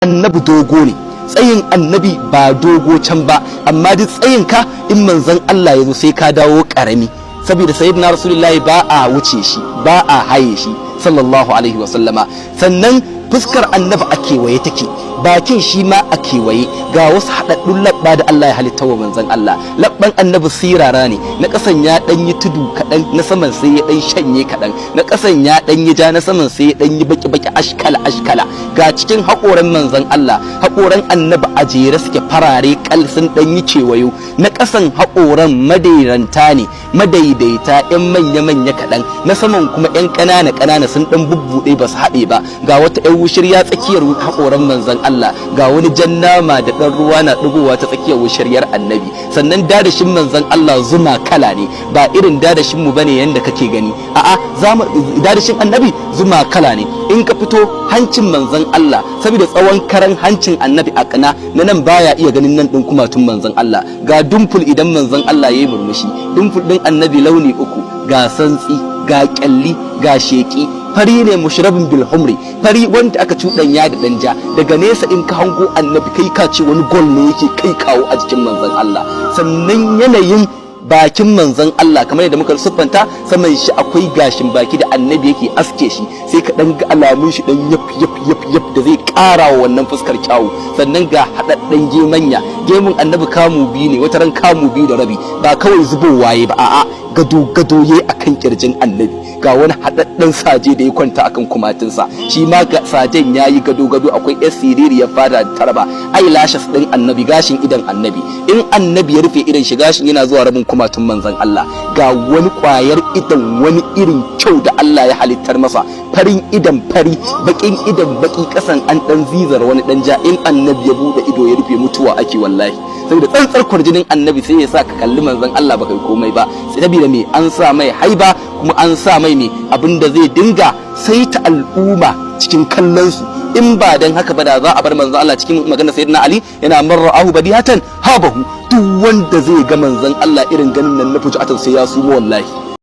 Annabi dogo ne. Tsayin Annabi ba dogo can ba, amma duk tsayin ka, in Manzon Allah ya zo, sai ka dawo karami, saboda Sayyidina Rasulullahi ba a wuce shi, ba a haye shi, sallallahu alaihi wa sallama. Sannan fuskar Annabi a kewaye take, bakin shi ma a kewaye. Ga wasu haɗaɗɗun labba da Allah ya halitta wa Manzon Allah. Labban Annabi sirara ne, na ƙasan ya ɗan yi tudu kaɗan, na saman sai ya ɗan shanye kaɗan, na ƙasan ya ɗan yi ja, na saman sai ya ɗan yi baki baki, ashkala ashkala. Ga cikin haƙoran Manzon Allah. Haƙoran Annabi a jere suke, farare kal, sun ɗan yi kewayo. Na ƙasan haƙoran madairanta ne, madaidaita, yan manya manya kaɗan, na saman kuma yan ƙanana ƙanana, sun ɗan bubbuɗe, ba su haɗe ba. Ga wata yan wushirya tsakiyar haƙoran Manzon Allah, ga wani jan nama da ɗan ruwa na ɗigowa ta tsakiyar wushiryar Annabi. Sannan dadashin Manzon Allah zuma kala ne, ba irin dadashin mu bane yanda kake gani. A'a, zama dadashin Annabi zuma kala ne. In ka fito hancin Manzon Allah, saboda tsawon karan hancin Annabi, a kana na nan baya iya ganin nan ɗin kumatun Manzon Allah. Ga dimple idan Manzon Allah yayi murmushi. Dimple ɗin Annabi launi uku: ga santsi, ga kyalli, ga sheki. Fari ne mushrabin bil humri, fari wanda aka cuɗanya da danja. Daga nesa in ka hango Annabi, kai ka ce wani gold ne yake kai kawo a jikin Manzon Allah. Sannan yanayin bakin Manzon Allah, kamar yadda muka siffanta, saman shi akwai gashin baki da Annabi yake aske shi, sai ka dan ga alamun shi dan yaf yaf yaf yaf, da zai ƙara wa wannan fuskar kyawu. Sannan ga haɗaɗɗen gemanya. Gemun Annabi kamu 2 ne, wata ran kamu 2 da rabi, ba kawai zubowa ba, a'a, gado gado yayi akan kirjin Annabi. Ga wani haɗaɗɗen saje da ya kwanta akan kumatinsa, shi ma ga sajen yayi gado gado, akwai yar siririyar fada tarba. Eyelashes ɗin Annabi, gashin idan Annabi, in Annabi ya rufe idan shi, gashin yana zuwa rabin kumatun Manzon Allah. Ga wani kwayar idan, wani irin kyau da Allah ya halittar masa: farin idan fari, bakin idan baki, kasan an dan zizar wani dan ja. In Annabi ya bude ido ya rufe, mutuwa ake wallahi, saboda tsantsar kwarjinin Annabi sai ya sa ka kalli Manzon Allah baka yi komai ba. Saboda me? An sa mai haiba, kuma an sa mai me abinda zai dinga saita al'umma cikin kallon su. In ba dan haka ba, da za a bar Manzon Allah cikin magana Sayyidina Ali yana man ra'ahu badihatan habahu. Duk wanda zai ga Manzon Allah irin ganin nan na fujuatan, sai ya sumo wallahi.